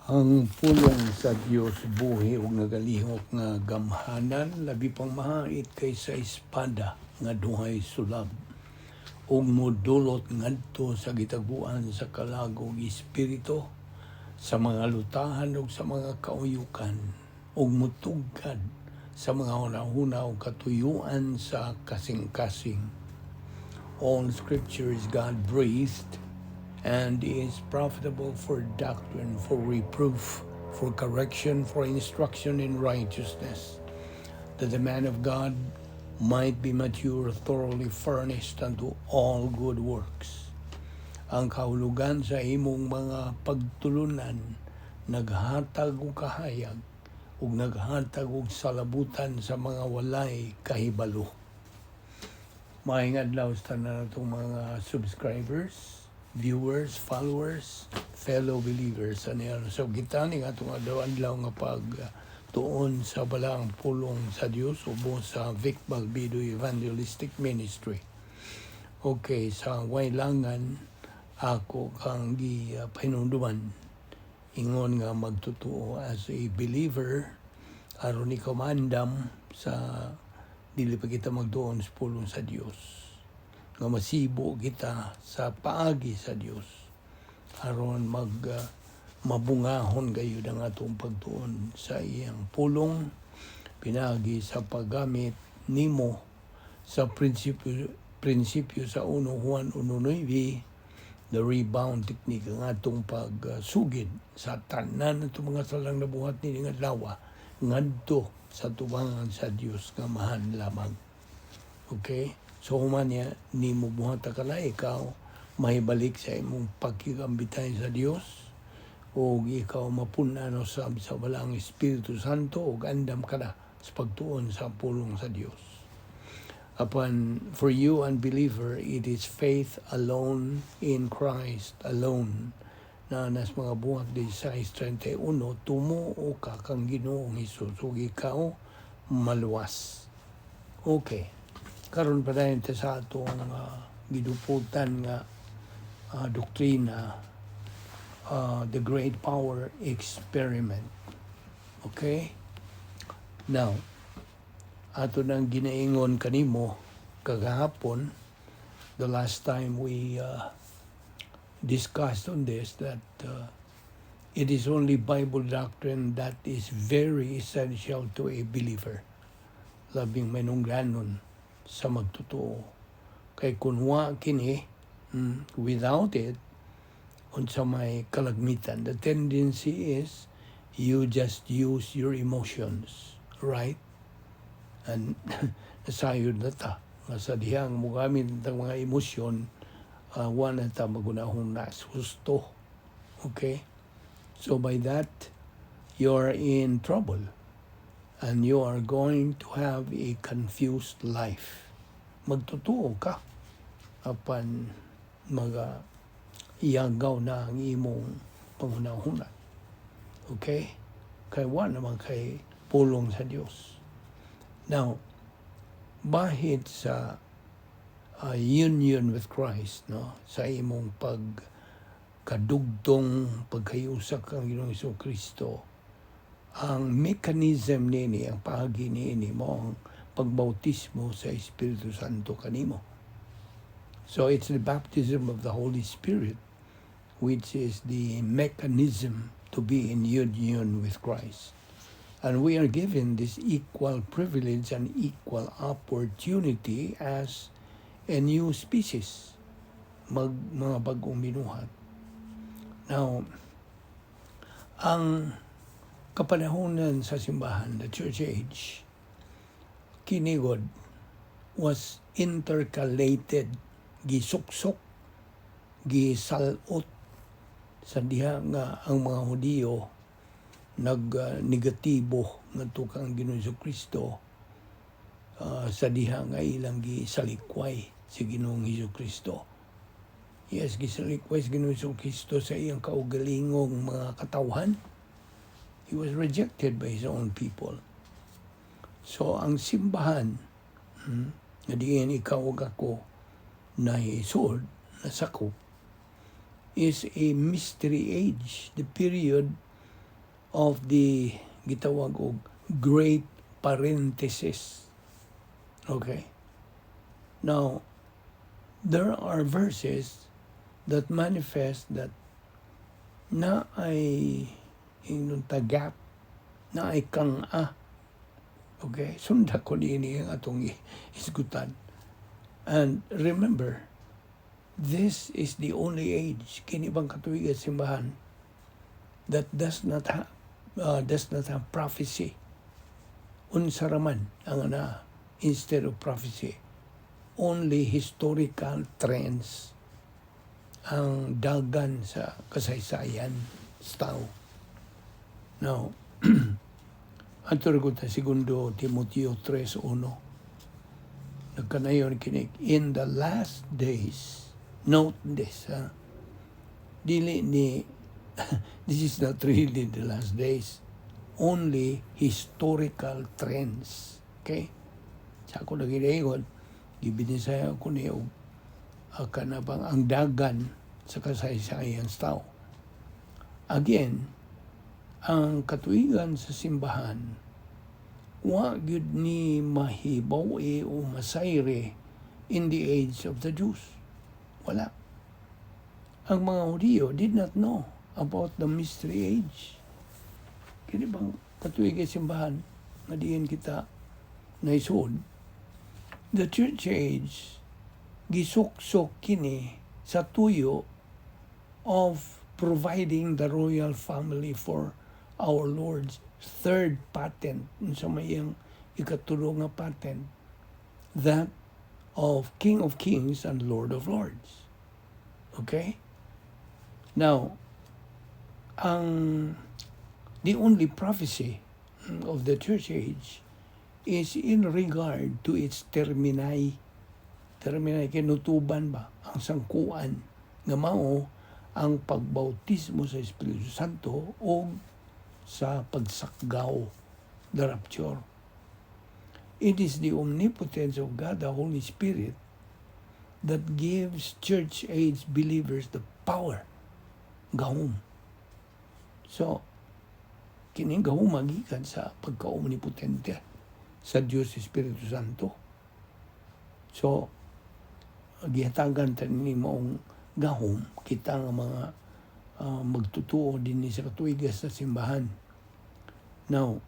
Ang pulong sa Dios buhi ug nagalihok nga gamhanan, labi pang mahait kaysa espada nga duhay sulab, ug modulot ngadto sa gitaguan sa kalag ug espiritu, sa mga lutahan ug sa mga kauyukan, ug mutugkad sa mga hunahuna ug katuyuan sa kasing-kasing. All Scripture is God-breathed and is profitable for doctrine, for reproof, for correction, for instruction in righteousness, that the man of God might be mature, thoroughly furnished unto all good works. Ang kahulugan sa imong mga pagtulunan naghatag og kahayag ug naghatag og salabutan sa mga walay kahibalo. Maayong adlaw sa tanan natong mga subscribers, viewers, followers, fellow believers. Ano yan? So kita ni atong adlaw-adlaw nga pag tuon sa balaang pulong sa Dios ubos sa Vic Balbido Evangelistic Ministry. Okay, sa waylangan ako kang gi pahinumduman ingon nga magtotoo as a believer aron ikaw maandam sa dili pa kita magtuon sa pulong sa Dios, nga masibo kita sa paagi sa Dios aron mag mabungahon gayud ang atong pagtuon sa iyang pulong pinagi sa paggamit nimo sa prinsipyo sa 1 Juan 1:9, the rebound technique, ang atong pagsugid sa tanan atong mga salang nabuhat ni nga adlaw ngadto sa tubangan sa Dios nga amahan lamang. Okay? So human niya nimo buhat kala ikaw mahibalik sa imong pagkikambitay sa Dios o ikaw mapun-an usab sa Balaang Espiritu Santo ug andam ka na sa pagtuon sa pulong sa Dios. Upon for you, unbeliever, it is faith alone in Christ alone na nas mga Buhat 16:31, tumuo ka kang Ginoong Hesus ug ikaw maluwas. Okay. Karon pa dayon ta sa atong giduputan nga doktrina, the Great Power Experiment. Okay? Now, ato nang ginaingon kanimo kagahapon, the last time we discussed on this, that it is only Bible doctrine that is very essential to a believer. Labing manungdanon sa magtotoo. Kay kung wa kini, without it, unsa may kalagmitan, the tendency is you just use your emotions, right? And nasayod na ta nga sa dihang mugamit ang mga emosyon, wa na ta magunahong nas husto. Okay? So by that, you're in trouble and you are going to have a confused life. Magtotoo ka apan maga iyagaw na ang imong panghunahuna. Okay? Kay wa naman kay pulong sa Dios. Now, bahid sa union with Christ, no? Sa imong pag kadugtong pagkayusa kang Ginoong Kristo, ang mechanism nini, ang paagi niini mo ang pagbautismo sa Espiritu Santo kanimo. So it's the baptism of the Holy Spirit which is the mechanism to be in union with Christ. And we are given this equal privilege and equal opportunity as a new species, mag mga bagong binuhat. Now, ang kapanahonan sa simbahan, the church age, kini gud was intercalated, gisuksok, gisalot sa diha nga ang mga Hudiyo nag negatibo ngadto kang Ginoong Kristo, sa diha nga ilang gisalikway si Ginoong Hesus Kristo. Yes, gisalikway si Ginoong Hesus Kristo sa iyang kaugalingong mga katawhan. He was rejected by his own people. So ang simbahan, nga diin ikaw ug ako nahisod, nasakop, is a mystery age, the period of the gitawag og great parenthesis. Okay. Now, there are verses that manifest that naay ingnon ta gap, naay kang-a. Okay? Sunda ko niini ang atong hisgutan. And remember, this is the only age, kini bang katuig sa simbahan, that does not have prophecy. Unsa raman ang ana instead of prophecy? Only historical trends, ang dagan sa kasaysayan sa tao. Now, adto ko ta Segundo Timoteo 3:1. Nagkanayon kini, "In the last days," note this, ha? Dili ni, this is not really the last days. Only historical trends. Okay? Sa ako nagilingon, gibinisaya ko ni og kanabang ang dagan sa kasaysayan sa tao. Again, ang katuigan sa simbahan, wa gyud ni mahibaw o masayre in the age of the Jews. Wala. Ang mga Hudiyo did not know about the mystery age. Kini bang katuig sa simbahan nga diin kita naisod, the church age gisuksok kini sa tuyo of providing the royal family for our Lord's third patent, sa mayang ikatulo nga patent, that of King of Kings and Lord of Lords. Okay? Now, ang the only prophecy of the church age is in regard to its termini. Termini, kinutuban ba? Ang sangkuan nga mao ang pagbautismo sa Espiritu Santo o sa pagsakgaw, the rapture. It is the omnipotence of God, the Holy Spirit, that gives church age believers the power, gahom. So, kining gahom magikan sa pagka-omnipotente sa Diyos Espiritu Santo. So, gihatagan ta ni maong gahom kita nga mga magtutuo din sa katuigas sa simbahan. Now,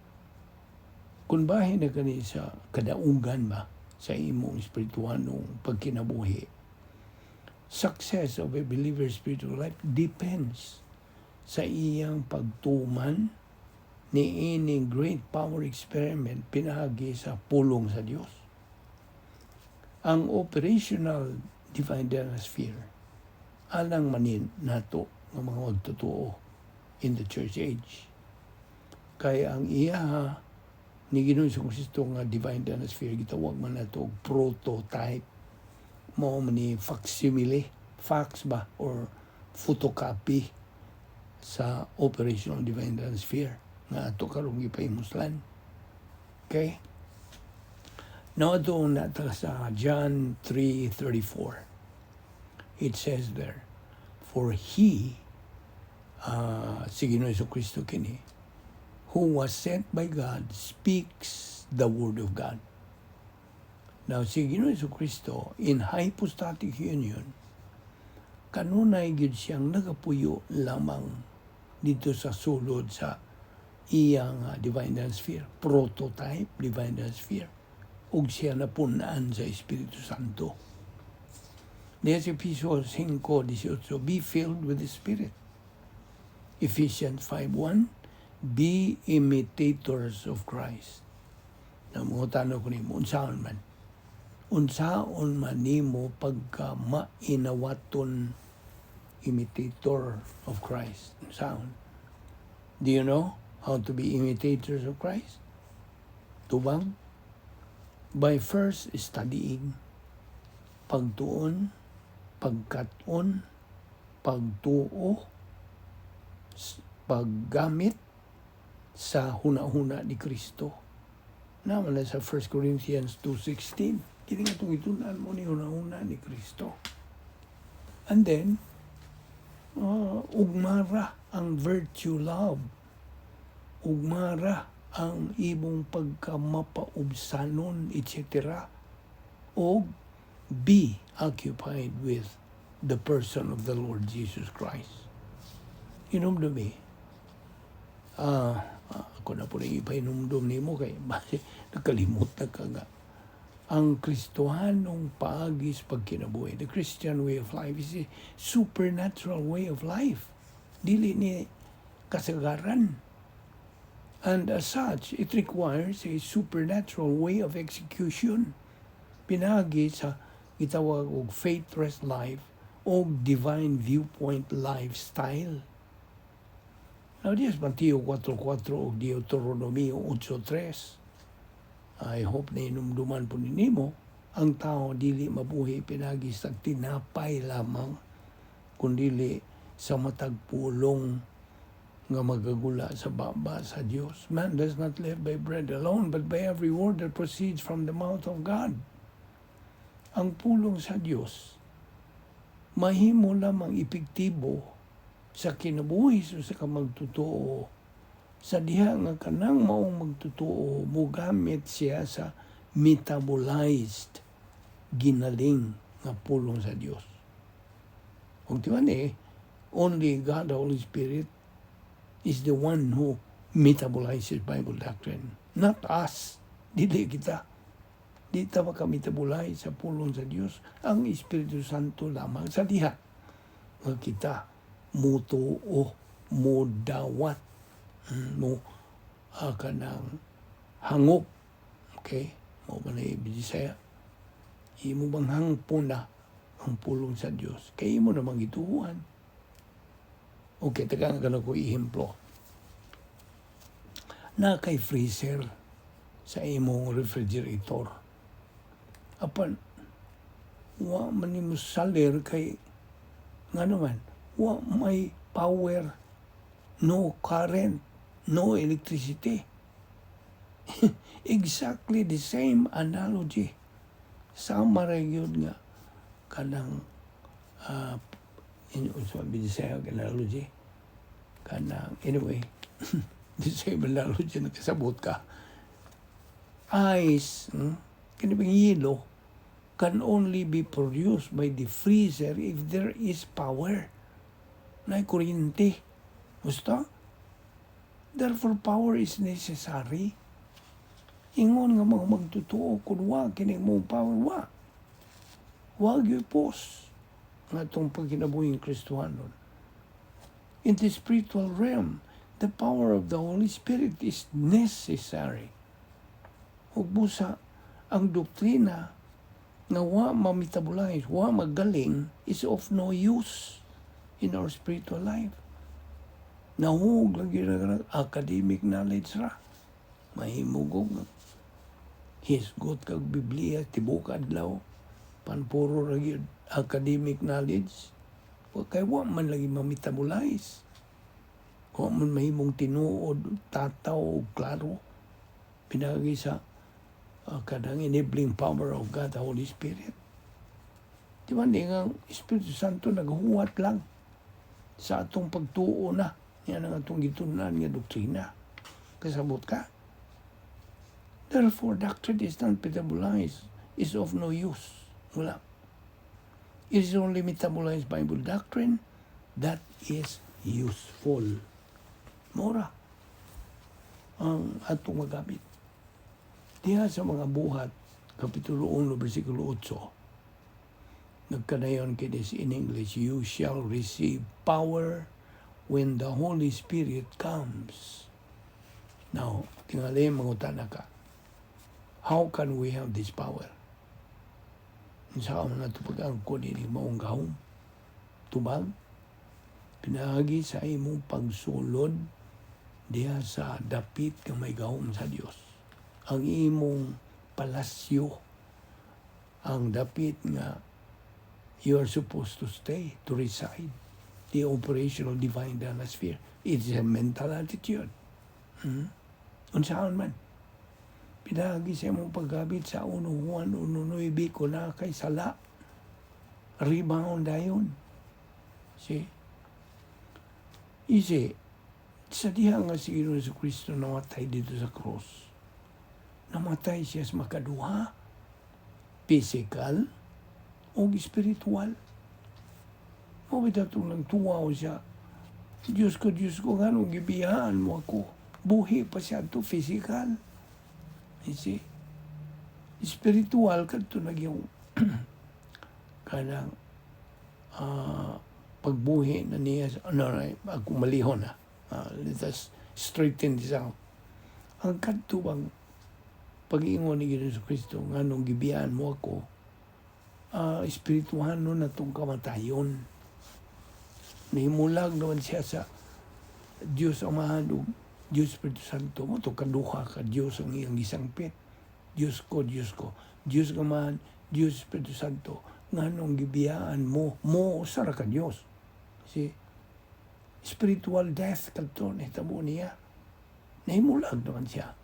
kung bahin na kani sa kadaugan ba sa imong espirituanong pagkinabuhi, success of a believer's spiritual life depends sa iyang pagtuman ni ining great power experiment pinaagi sa pulong sa Dios. Ang operational divine sphere alang manin nato ng mga magtotoo in the church age. Kaya ang iya ni Ginoong Kristo nga divine sphere, gitawag man nato og prototype, mao man ni facsimile, fax ba, or photocopy sa operational divine sphere nga ato karong gipahimuslan. Okay? Now, doon nata sa John 3:34. It says there, "For he," si Ginoong Kristo kini, "who was sent by God speaks the word of God." Now, si Ginoong Kristo in hypostatic union, kanunay gyud siyang nagapuyo lamang dito sa sulod sa iyang divine sphere, prototype divine sphere, ug siya napunan sa Espiritu Santo. Diya sa Episo 5:18, "Be filled with the Spirit." Ephesians 5:1, "Be imitators of Christ." Na mangutana ko nimo, unsaon man? Unsaon man nimo pagka mainawaton imitator of Christ? Unsaon? Do you know how to be imitators of Christ? Tubang? By first studying, pagtuon, pagkat-on, pagtuo, paggamit sa huna-huna ni Kristo. Naman na sa 1 Corinthians 2:16. Kini nga itong itunan mo ni huna-huna ni Kristo. And then, ugmara ang virtue love. Ugmara ang imong pagkamapaubsanon, etc. O be occupied with the person of the Lord Jesus Christ. Inumdumi. Ako na po na ipahinumdum nimo kay nakalimot na ka nga. Ang Kristohanong paagi sa pagkinabuhi, the Christian way of life is a supernatural way of life. Dili ni kasagaran. And as such, it requires a supernatural way of execution. Pinaagi sa gitawag og faith-rest life o divine viewpoint lifestyle. Now, diya sa Mateo 4.4 o Deuteronomio 8.3, I hope na inumduman po nimo, ang tao dili mabuhi pinagi sa tinapay lamang, kundili sa matag pulong nga magagula sa baba sa Dios. Man does not live by bread alone, but by every word that proceeds from the mouth of God. Ang pulong sa Dios, mahimo lamang epektibo sa kinabuhi sa kamagtotoo sa diha nga kanang maong magtotoo mogamit siya sa metabolized, ginaling nga pulong sa Dios. Kung di ba ni, only God, the Holy Spirit, is the one who metabolizes Bible doctrine. Not us. Dili kita. Di ta maka-metabolize sa pulong sa Dios. Ang Espiritu Santo lamang sa diha nga kita mutuo, mudawat, mo kanang hangop. Okay? Mao ba na Bisaya? Imo bang hangpon na ang pulong sa Dios? Kay imo namang gituohan. Okay, tagaan ka na ko ehemplo. Na kay freezer sa imong refrigerator. Apan, wa man nimo salir kay nga naman, wa may power, no current, no electricity. Exactly the same analogy. Sama ra gyud nga kanang in unsa Bisaya analogy, kanang, anyway, the same analogy, nakasabot ka. Ice, Kani bang yelo can only be produced by the freezer if there is power na kuryente. Gusto? Therefore, power is necessary. Ingon nga mga magtotoo, kung wa kini mong power, wa. Wa gyud pos nga atong pagkinabuhing Kristohanon. In the spiritual realm, the power of the Holy Spirit is necessary. Ug busa, ang doktrina nga wa ma-metabolize, wa magaling, is of no use in our spiritual life. Nahug lagi na academic knowledge ra. Mahimugog. Hisgot kag Biblia, tibok adlaw. Panpuro ra gyud academic knowledge. Wa kay wa man lagi ma-metabolize. Wa man mahimong tinuod, tataw ug klaro. Pinagi sa kanang enabling power of God, the Holy Spirit. Di ba, di nga ang Espiritu Santo naghuwat lang sa atong pagtuo na. Yan ang atong gitun-an nga doktrina. Kasabot ka? Therefore, doctrine is not metabolized, is of no use. Wala. It is only metabolized Bible doctrine that is useful. Mora ang atong magamit. Diha sa Mga Buhat, Kapitulo 1, versikulo 8, nagkanayon kinis in English, "You shall receive power when the Holy Spirit comes." Now, tingali mangutana ka, how can we have this power? Sa man nato pag-angkon ini maong gahom? Tubag, pinaagi sa imong pagsulod diha sa dapit nga may gahom sa Dios. Ang imong palasyo, ang dapit nga you are supposed to stay, to reside, the operational divine sphere. It's a mental attitude. Unsaon man? Pinaagi sa imong paggabit sa 1 Juan 1.9 ko na kay sala. Rebound dayon. See? Easy. Sa diha nga si Ginoong Kristo namatay didto sa cross, namatay siya sa makaduha, physical o spiritual. Mao bitaw itong nagtuwaw siya, "Diyos ko, Diyos ko, nganong gibiyaan mo ako?" Buhi pa siya to physical. You see? Spiritual, kadto na yung kanang pagbuhi na niya. No, ako malihon na. Let us straighten this out. Ang kadto bang pag-ingon ni Ginoong Kristo, "Nganong gibiyaan mo ako?" Espirituhan no na itong kamatayon. Nahimulag naman siya sa Diyos Amahan ug Diyos Espiritu Santo mo to kaduha ka Diyos ang iyang gisangpit. "Diyos ko, Diyos ko, Diyos Amahan, Diyos Espiritu Santo, nganong gibiyaan mo mo?" Usa ra ka Diyos. Si spiritual death kadto nahitabo niya. Nahimulag naman siya.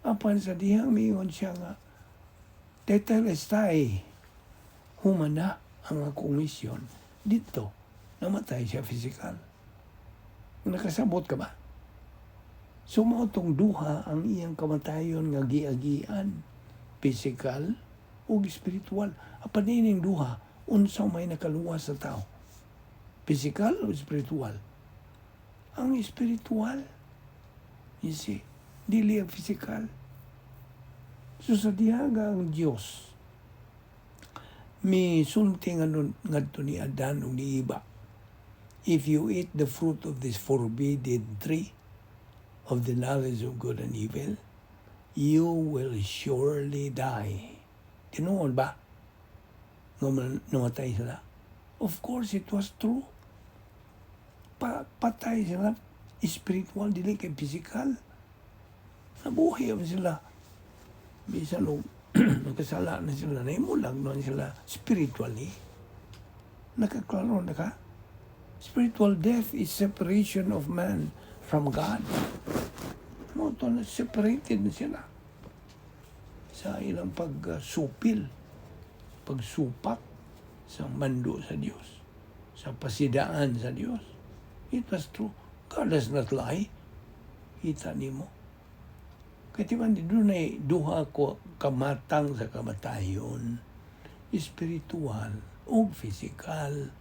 Apan sa dihang miingon siya nga, "Tetelestai, human na ang akong misyon," didto namatay siya physical. Nakasabot ka ba? So mao tong duha ang iyang kamatayon nga giagian, physical ug spiritual. Apan ining duha, unsa may nakaluwas sa tao? Physical o spiritual? Ang spiritual. You see, dili ang physical. So sa diha nga ang Dios mi sulti nga ngadto ni Adan ug ni Eva, "If you eat the fruit of this forbidden tree of the knowledge of good and evil, you will surely die." Tinuod ba nga namatay sila? Of course, it was true. Patay sila spiritual, dili kay physical. Nabuhi man sila. Bisan og nagkasala na sila, nahimulag naman sila spiritually. Nakaklaro na ka? Spiritual death is separation of man from God. Mao to na separated na sila sa ilang pagsupil, pagsupak sa mando sa Dios, sa pasidaan sa Dios. It was true. God does not lie. Kita nimo. Kaya di ba, doon ay duha ko kamatang sa kamatayon. Spiritual o physical.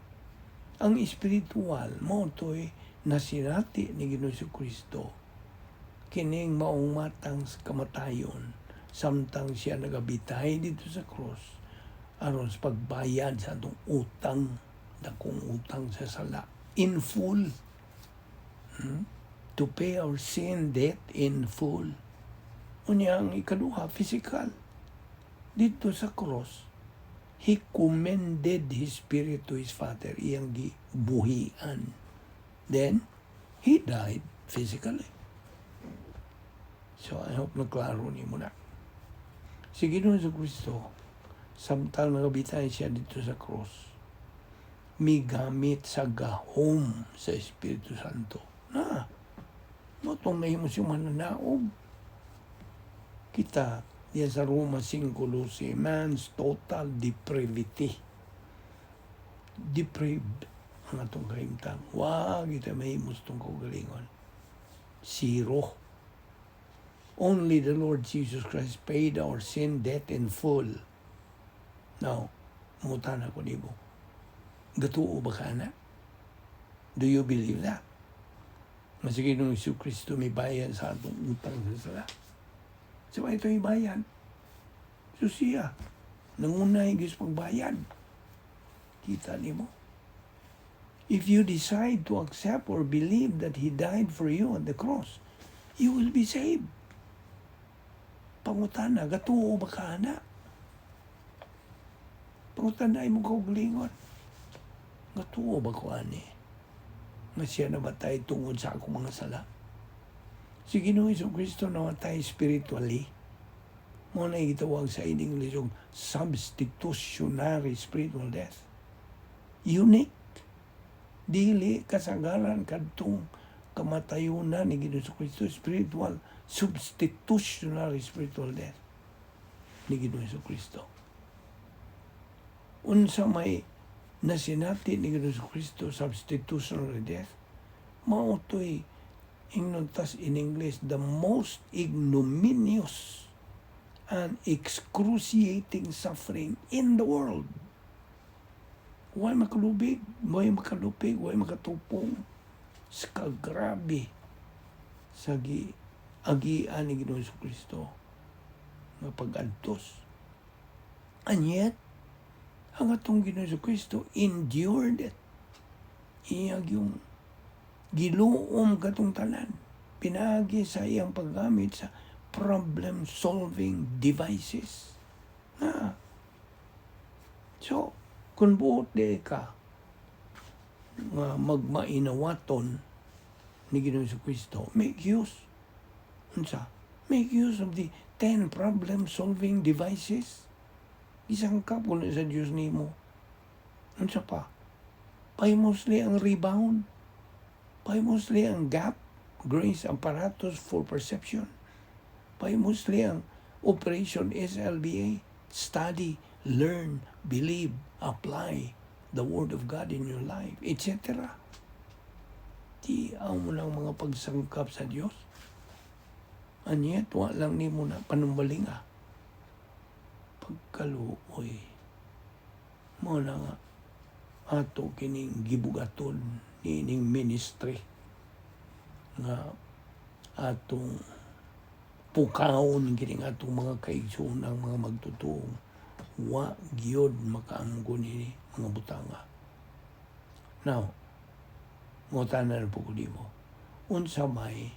Ang spiritual, mao to'y nasinati ni Ginoong Kristo. Kining maong matang sa kamatayon, samtang siya nagabitay didto sa cross, aron sa pagbayad sa atong utang, dakong utang sa sala, in full. To pay our sin debt in full. Unya ang ikaduha, physical. Didto sa cross, he commended his spirit to his Father, iyang gibuhian. Then, he died physically. So, I hope naklaro nimo na. Si Ginoong Kristo, samtang nagabitay siya didto sa cross, migamit sa gahom sa Espiritu Santo. Na, mao tong nahimo siya mananaog. Kita diya sa Roma 5.12, man's total depravity. Depraved ang atong kahimtang. Wa kita mahimo sa atong kaugalingon. Zero. Only the Lord Jesus Christ paid our sin debt in full. Now, mangutana ko nimo. Gatuo ba ka na? Do you believe that? Nga si Ginoong Kristo may bayad sa atong utang sa sala. Sa ba ito bayad? So siya, nangunay gyud pagbayad. Kita nimo. If you decide to accept or believe that He died for you on the cross, you will be saved. Pangutana, gatuo ba ka na? Pangutana imong kaugalingon. Gatuo ba ko ani nga siya namatay tungod sa akong mga sala? Si Ginoong Kristo namatay spiritually. Mao na gitawag sa English yung substitutionary spiritual death. Unique. Dili kasagaran kadtong kamatayunan ni Ginoong Kristo, spiritual, substitutionary spiritual death ni Ginoong Kristo. Unsa may nasinati ni Ginoong Kristo, substitutionary death, mao to'y Ingnon tas in English, the most ignominious and excruciating suffering in the world. Way makalubig, way makalupig, way makatupong sa kagrabe sa gi agian ni Ginoong Kristo nga pag-antos. And yet, ang atong Ginoong Kristo endured it. Iya yung giluom katong tanan. Pinagi sa iyang paggamit sa problem-solving devices. Na. So, kung buot di ka nga magmainawaton ni Ginoong Kristo, make use. Unsa? Make use of the 10 problem-solving devices. Isangkap ko na sa Diyos nimo. Unsa pa? Famously ang rebound. Famously ang GAP, Grace Apparatus for Perception. Famously ang Operation SLBA, Study, Learn, Believe, Apply the Word of God in your life, etc. Di ang mo lang mga pagsangkap sa Diyos. And yet, wa lang nimo na panumbalinga. Pagkaluoy. Mo na nga ato kining gibugaton niining ministry nga atong pukawon kining atong mga kaigsuonang mga magtutuong wa gyud makaamgo ni mga butanga. Now, ngutana na po ko nimo. Unsa may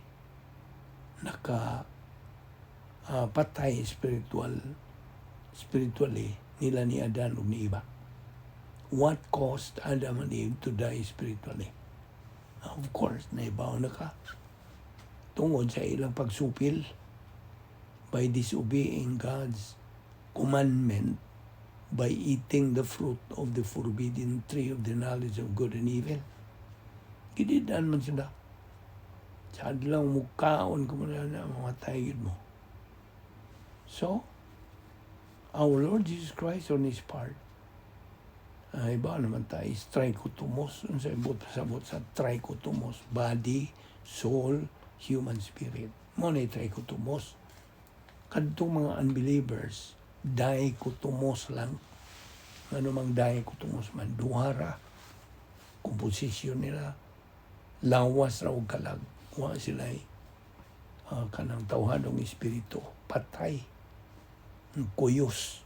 naka patay spiritually nila ni Adan ug ni Eva? What caused Adam and Eve to die spiritually? Of course, naibaw na ka. Tungod sa ilang pagsupil, by disobeying God's commandment by eating the fruit of the forbidden tree of the knowledge of good and evil. Gidid-an man sila. Sa adlaw mukaon ko na na mamatay yun mo. So, our Lord Jesus Christ on His part, ay ba naman tayo, is trichotomos. Ano sa ibot pasabot sa trichotomos? Body, soul, human spirit. Mo na trichotomos. Kadtong mga unbelievers, dichotomos lang. Ano mang dichotomos man, duhara. Composition nila, lawas ra og kalag. Wa sila kanang tawhanong espiritu, patay. Kuyos.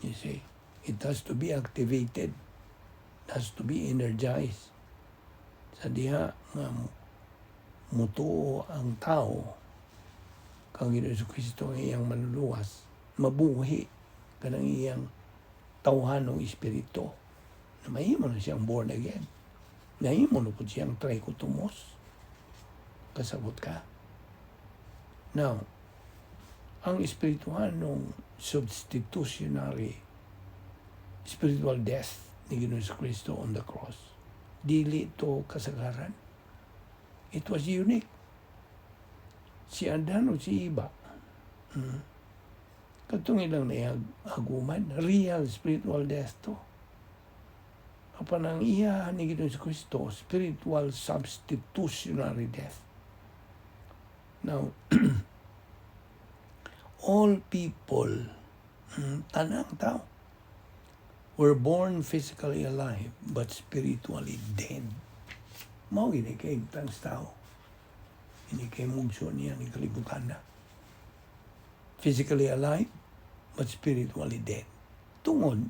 You see, it has to be activated. It has to be energized. Sa diha nga mutuo ang tao kang Ginoong Kristo ang iyang manluluwas, mabuhi kanang iyang tawhanong espiritu na mahimo na siyang born again. Nahimo na po siyang trichotomos. Kasabot ka? Now, ang espirituhanong substitutionary spiritual death ni Ginoong Kristo on the cross, dili to kasagaran. It was unique. Si Adan o si Eva, katong ilang haguman, real spiritual death to. Apan ang iya ni Ginoong Kristo, spiritual substitutionary death. Now, all people, tanang tao, were born physically alive but spiritually dead. Mao gini kay tang tao. Ini kay mugso niya ni kalibutan na. Physically alive but spiritually dead. Tungod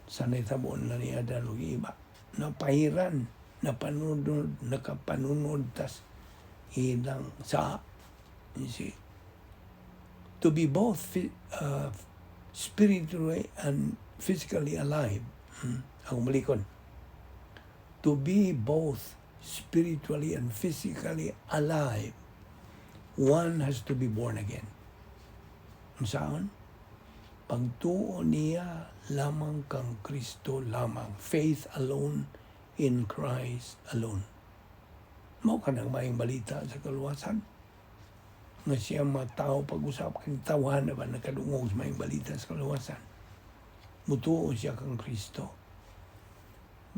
sa nahitabo na ni Adan ug Eva, napahiran, napanunod, nakapanunod tas ilang sa, you see, to be both spiritually and physically alive. Ang malikon. To be both spiritually and physically alive, one has to be born again. Saan? Pagtuo niya lamang kang Kristo lamang. Faith alone in Christ alone. Mao ka nang maayong balita sa kaluwasan. Nga siya matao pag-usap kang tawahan na ba nakadungog sa maayong balita sa kaluwasan. Mutuo siya kang Kristo.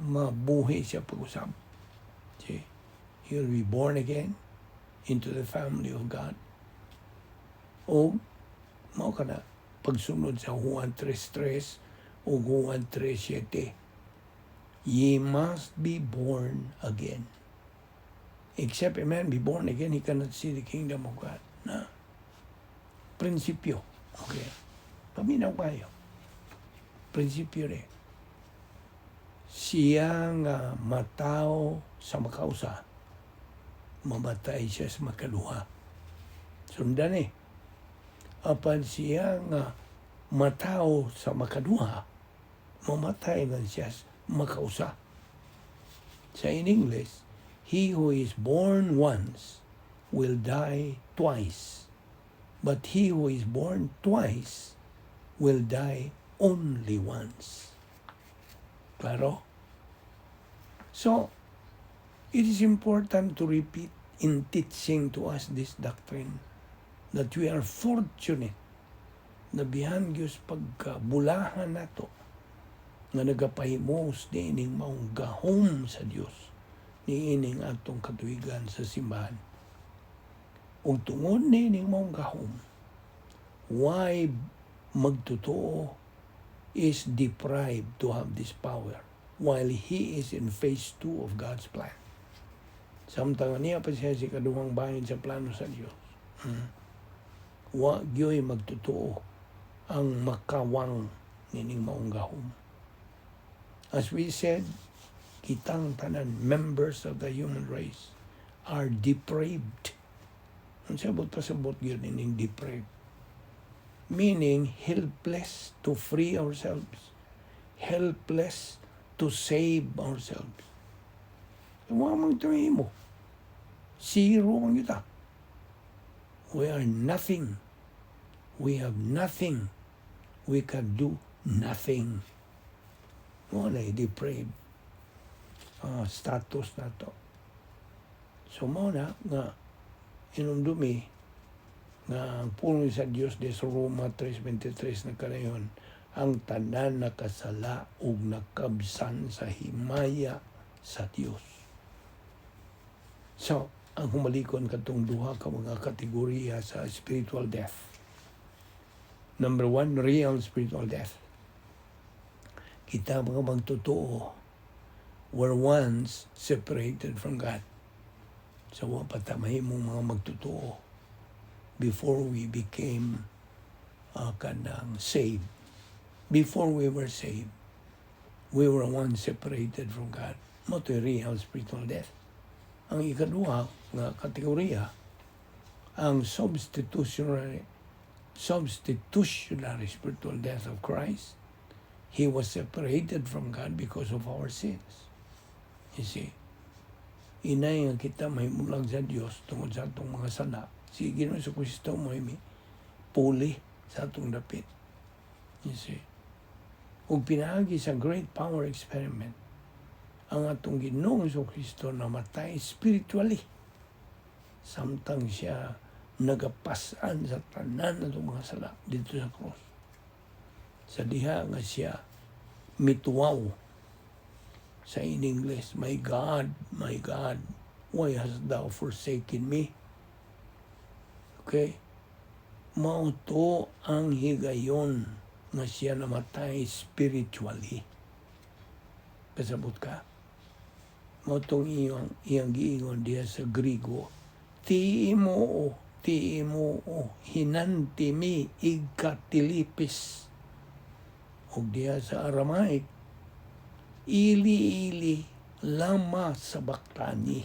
Mabuhi siya pag-usap. See? He'll be born again. into the family of God. O mao kana pagsunod sa Juan 3.3 o Juan 3.7. Ye must be born again. Except a man be born again, he cannot see the kingdom of God. Na. Prinsipyo. Okay. Paminaw kayo. Prinsipyo rin. Siya nga matawo sa makausa, mamatay siya sa makaduha. Sundan eh. Apan siya nga matawo sa makaduha, mamatay man siya sa makausa. Sa in English, he who is born once will die twice. But he who is born twice will die only once. Klaro? So, it is important to repeat in teaching to us this doctrine that we are fortunate na bihan gyud pagkabulahan nato nga nagapahimos niining maong gahom sa Dios niining atong katuigan sa simbahan. Ug tungod niining maong gahom, why magtotoo is deprived to have this power while he is in phase 2 of God's plan? Samtang niya pa siya sa ikaduhang bahin sa plano sa Dios. Wa gyoy magtotoo ang makawang nining maong gahom. As we said, kitang tanan members of the human race are depraved. Ang sabot pasabot gyud ining depraved? Meaning helpless to free ourselves, helpless to save ourselves. Wa man mo. Zero man kita. We are nothing. We have nothing. We can do nothing. Mo na depraved status nato. So mo na nga inumdumi nga ang pulong sa Dios di sa Roma 3.23 na kanayon, ang tanan nakasala ug nakabsan sa himaya sa Dios. So, ang humalikon katong duha ka mga kategorya sa spiritual death. Number one, real spiritual death. Kita mga magtotoo were once separated from God. So, wa pa ta mahimong mga magtotoo before we became kanang saved. Before we were saved, we were once separated from God. Mo to real spiritual death. Ang ikaduha nga kategorya, ang substitutionary spiritual death of Christ. He was separated from God because of our sins. You see, inay nga kita mahimulag sa Dios tungod sa atong mga sala. Si Ginoong Kristo mo puli sa atong dapit. You see, ug pinaagi sa great power experiment, ang atong Ginoong Kristo namatay spiritually samtang siya nagapasan sa tanan atong mga sala dito sa cross. Sa diha nga siya mituwaw sa in English, "My God, my God, why hast thou forsaken me?" Okay? Mao to ang higayon nga siya namatay spiritually. Kasabot ka? Mao tong iyang giingon diha sa Grigo, "Θεέ μου, Θεέ μου, ἱνατί με ἐκατέλειπες?" Ug diha sa Aramaic, "Eli, Eli, lama sabaktani?"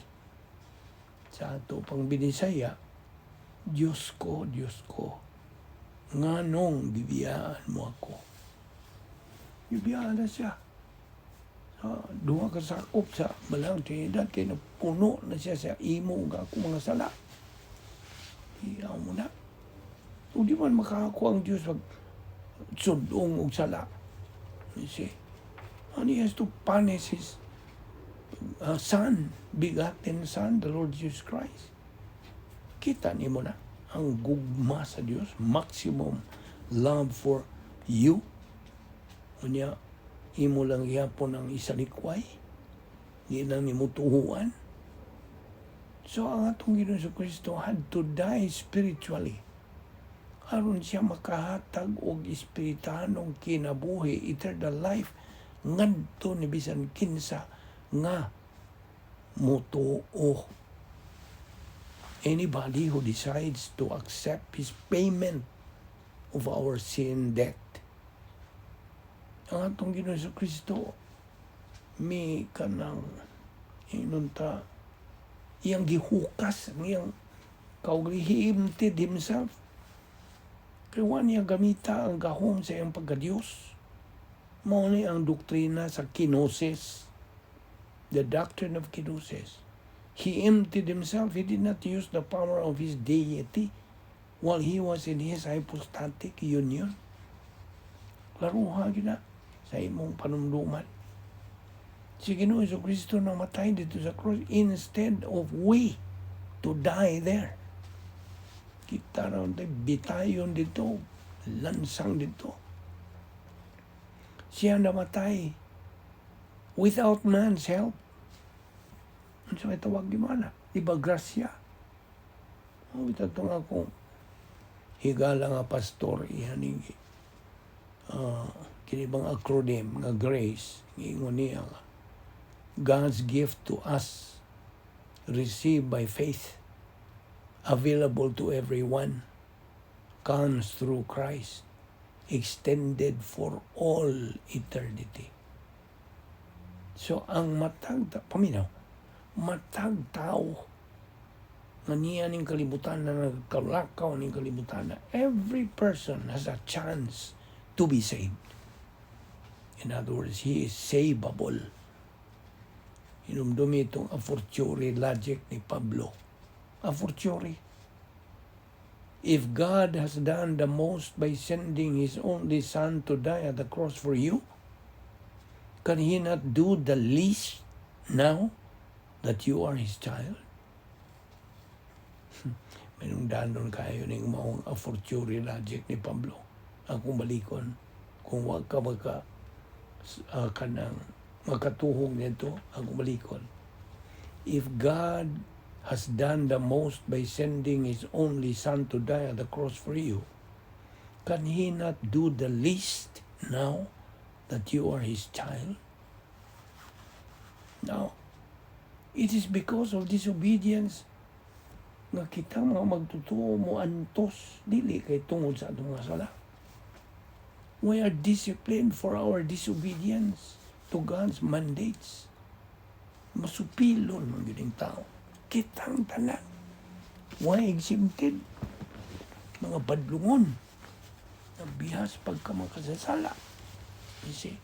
Sa ato pang Binisaya, "Diyos ko, Diyos ko, nganong gibiyaan mo ako?" Gibiyaan na siya. Sa duha ka sakop sa Balaang Trinidad kay napuno na siya sa imo ug ako mga sala. Iyaw mo na. O di man makakakuha ang Diyos pag sudong og sala. You see? And he has to punish his son, begotten son, the Lord Jesus Christ. Kita nimo na ang gugma sa Dios, maximum love for you. Unya, imo lang gihapon ang isalikway. Di lang nimo tuhuan. So ang atong Ginoong Kristo had to die spiritually aron siya makahatag og espirituhanong kinabuhi, eternal life, ngadto ni bisan kinsa nga mutuo. Anybody who decides to accept his payment of our sin debt. Ang atong Ginoong Kristo mi kanang inunta iyang gihukas ang iyang kaugalingon. He emptied himself kay wa niya gamita ang gahom sa iyang pagka-Diyos. Mao ni ang doktrina sa kenosis, the doctrine of kenosis. He emptied himself. He did not use the power of his deity while he was in his hypostatic union. Klaruha gina sa imong panumduman. Si Ginoo Kristo namatay dito sa cross instead of we to die there. Kita ra tayo bitayon dito, lansang dito. Siya namatay without man's help. Ano may tawag di mana? Di ba grasya? Oh, ito nga akong higala nga pastor, ihaning kini bang acronym nga GRACE, giingon niya nga God's gift to us, received by faith, available to everyone, comes through Christ, extended for all eternity. So ang matag paminaw, matag tao nga niya ning kalibutan na nagkalakaw ning kalibutan na, every person has a chance to be saved. In other words, he is savable. Hinumdumi itong a fortiori logic ni Pablo. A fortiori. If God has done the most by sending His only Son to die at the cross for you, can He not do the least now that you are His child? May danon kayo ning maong a fortiori logic ni Pablo. Akong balikon, kung wag ka maka kanang makatuhog nito, akong balikon. If God has done the most by sending His only Son to die on the cross for you, can He not do the least now that you are His child? Now, it is because of disobedience nga kita mga magtutuo mo antos, dili kay tungod sa atong mga sala. We are disciplined for our disobedience to God's mandates. Masupilon man gyud ang tao. Kitang tanan. Why exempted? Mga badlungon. Nabihas pagka makasasala. You see?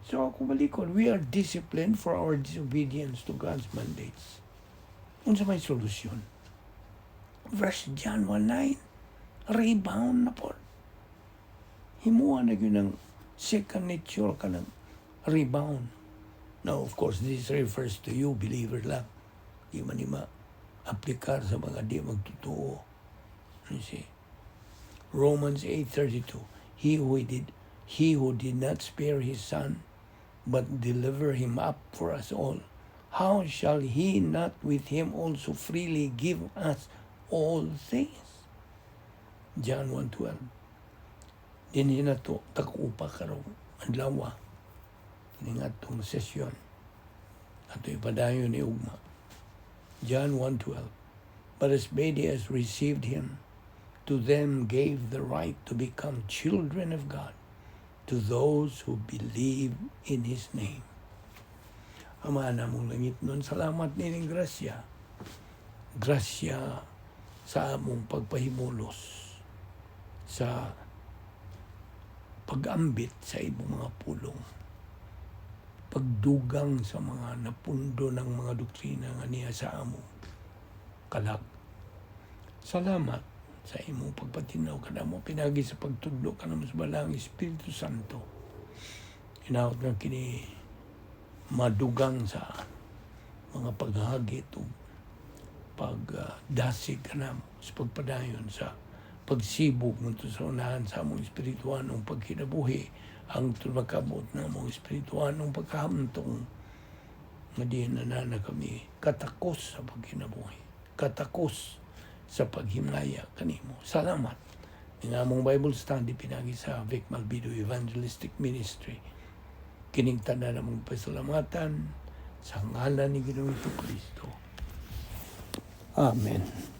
So ako balikon, we are disciplined for our disobedience to God's mandates. Unsa may solusyon? Verse John 1:9, rebound na po. Himuha na yun ang second nature ka ng rebound. Now, of course, this refers to you, believer lang. Di man ni ma-aplikar sa mga di magtotoo. You see? Romans 8:32. He who did not spare his son, but deliver him up for us all, how shall he not with him also freely give us all things? John 1:12. Dinhi na to, takupa karong adlaw. Kini nga atong sesyon. Ato ipadayon ni ugma. John 1:12. But as many as received him, to them gave the right to become children of God, to those who believe in His name. Ama namong langitnon, salamat nining grasya. Grasya sa among pagpahimulos sa pag-ambit sa imong mga pulong, pagdugang sa mga napundo ng mga doktrina nga niya sa among kalag. Salamat sa imong pagpatinaw kanamo pinagi sa pagtudlo kanamo sa Balaang Espiritu Santo. Hinaot nga kini madugang sa mga paghagit o pagdasig kanamo sa pagpadayon sa pagsibog ngadto sa unahan sa among espirituanong pagkinabuhi ang makabot na among espirituanong pagkahamtong. Nga diin na na kami katakos sa pagkinabuhi, katakos sa paghimaya kanimo. Salamat. Ning among Bible study pinagi sa Vic Malvido Evangelistic Ministry. Kining tanan namong pasalamatan sa ngalan ni Ginoong Kristo. Amen.